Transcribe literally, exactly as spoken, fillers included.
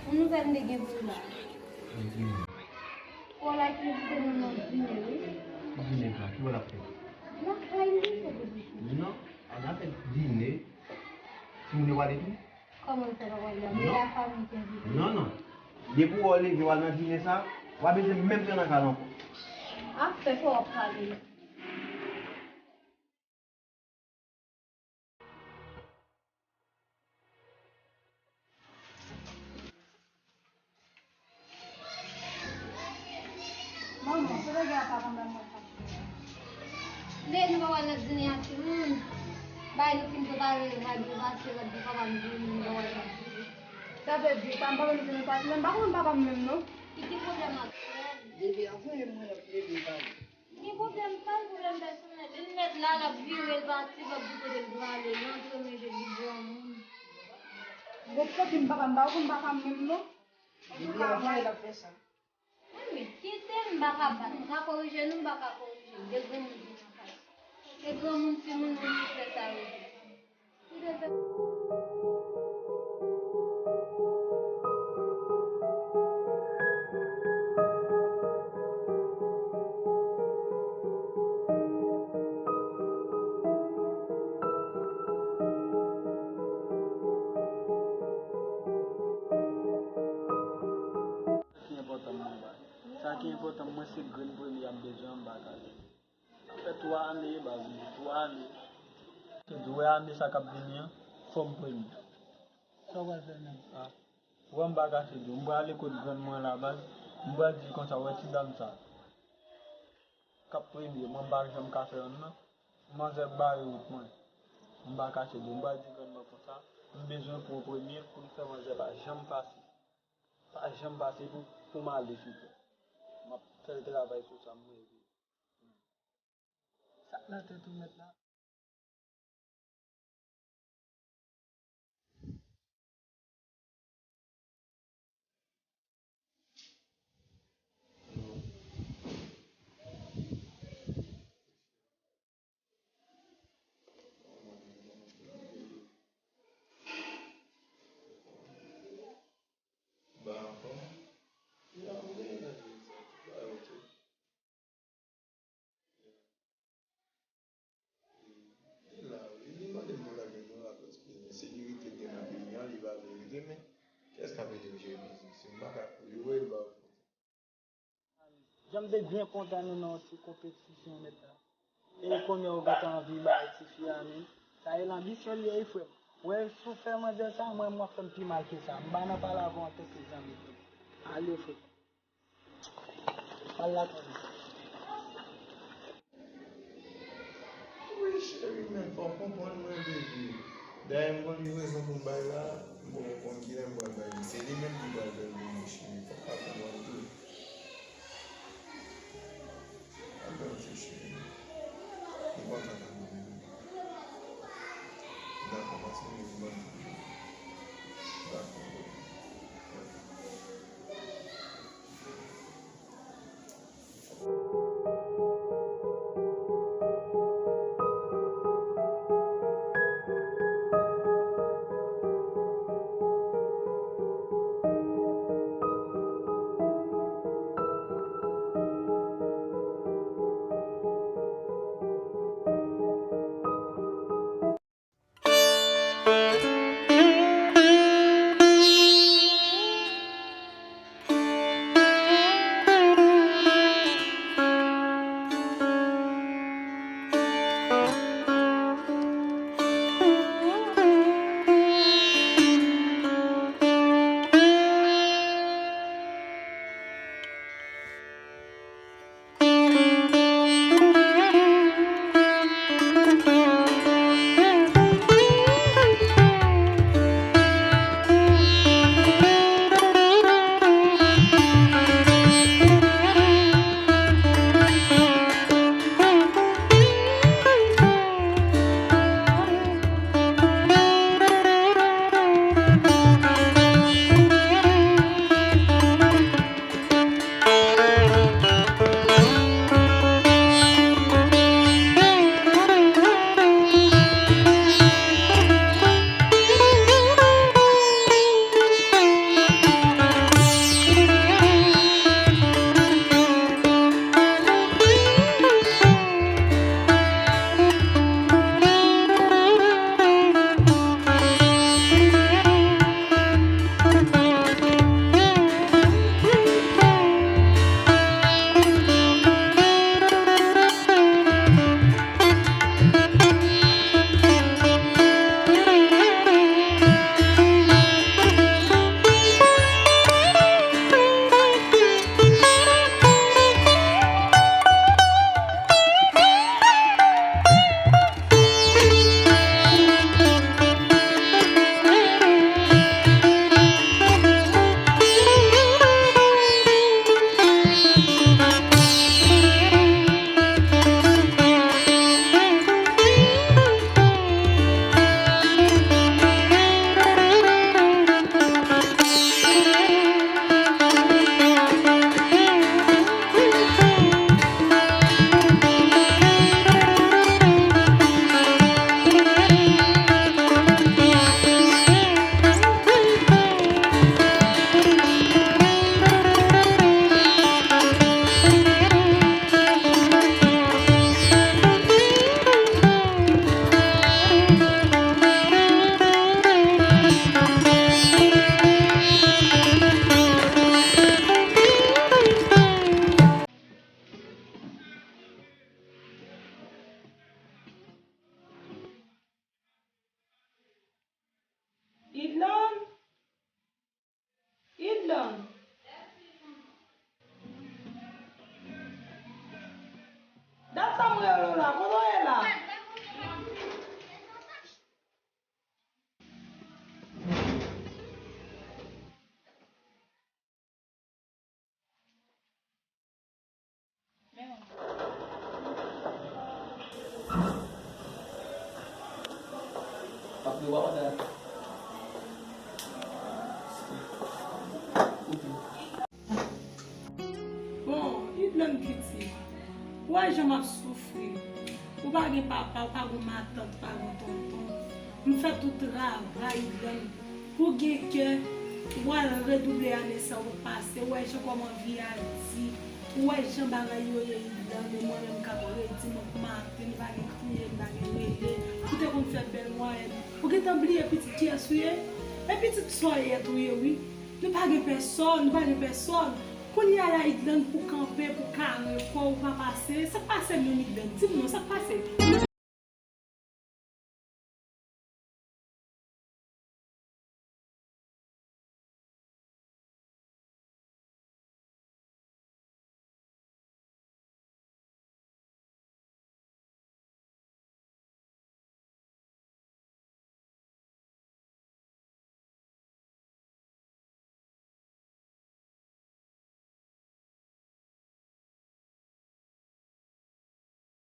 Yon nouvèl m te gen pou ou la. Yon dine. Ou la ki envite nou nan dine, wi. Ki dine sa? Ki wè l ap fè? Lakay li, se pou di. Non, a n a fè dine. Timoun yo pale tou? Kòman l fè pa pale? Men lafanmi ki envite. Non, non. Depi w leve w al nan dine sa, w pa bezwen menm pran nan kal ankò. Ap fè fò w ap pale. Manman, se lè gen apa konbyen mwen pa. Men nou pa wè nan dine a timoun. Bay nou fin prepare, bay nou pase, lòt di papa m vini, nou pa wè nan dine. Sa vle di, pa m pa menm di nou pase, men m pa konn papa m menm non. Ki te pwoblèm ak frè l? Depi anvan e mwen ap plede pale. Gen pwoblèm pa l, pwoblèm pèsonèl. Li mèt la, l ap vire, l pati, l ap di kote l prale. Li antre men je di granmoun. Bon, pou di m papa m, m pa konn papa m menm non. Depi anvan e l ap fè sa. Anmwey, kite m, m pa ka bat. M ka korije nou, m pa ka korije l. De granmoun vin anfas. De granmoun, timoun, moun ki fè sa yo di. Sa ki enpòtan mwen bay. Sa ki enpòtan mwen se grenn premye y ap bezwen anba kay la. Sa fè twa ane, baz, twa ane. Te di, wè ane sa k ap vini an, fò m premye. Sa w pral fè menm? Ah. Wè m pa kache di w, m prale kot grann mwen la, baz. M pral di l konsa, wè ti dam sa k ap premye, mwen m pa janm ka fè yonn nan. Manzè bare wout mwen. M pa kache di w, m pral di grann mwen konsa, m bezwen pou w premye pou m fè manzè pa janm pase. Pa janm pase pou, pou m ale, silvouplè. M ap fè l travay sou sa, m reve. Sa k nan tèt ou mèt la? Ba ankò. Li la, m genyen nan vil sa, tout bagay oke. Li la, wi, li mande m pou lage nou la, paske ensekirite gen nan peyi an, li pa verite, men kiyès k ap ede m jere biznis yo? M pa ka kouri wè l ba w. Jan m te byen kontan nou nan yon ti konpetisyon nèt la. E kounye a ou gentan anvi bay tifi a menm. Sa e lanbisyon li ye wi frè m. Wè si w fè manzè sa, mwen m w ap fè m pi mal ke sa. M pa nan pale avè w antanke zanmi frè m. Ale frè m. Al lakay ou. Wi cheri, men fò w konprann mwen baby. Dayè m konn ki rezon pou m bay la, m poko konn kilè m pral bay li. Se li menm ki pral fè l vini cheri, fò w ka konprann tou. Al bèl ti cheri. M kontan tande w. Dakò, pase yon bon. Dakò. Idan. Dat sa m rele w la, kote w ye la? Bon, Idlann piti, ou wè jan m ap soufri. Ou pa gen papa, ou pa gen matant, ou pa gen tonton. M fè tout travay, Idlann, pou gen kè, ou al redouble ane sa ou pase, ou wè jan kòman vi a di, ou wè jan bagay yo ye, Idlann, e mwen menm k ap redi, mwen pou maten, m pa gen kriye, m pa gen rele, ou te konn fè bèl mwayèn, ou gentan bliye pitit kiyès ou ye? E pitit sa w ye tou ye wi. Nou pa gen pèsòn, nou pa gen pèsòn. Kounye a la, Idlann, pou kanpe, pou kare kò w, ou pa pase. Sa k pase menm, Idlann? Di m non, sa k pase?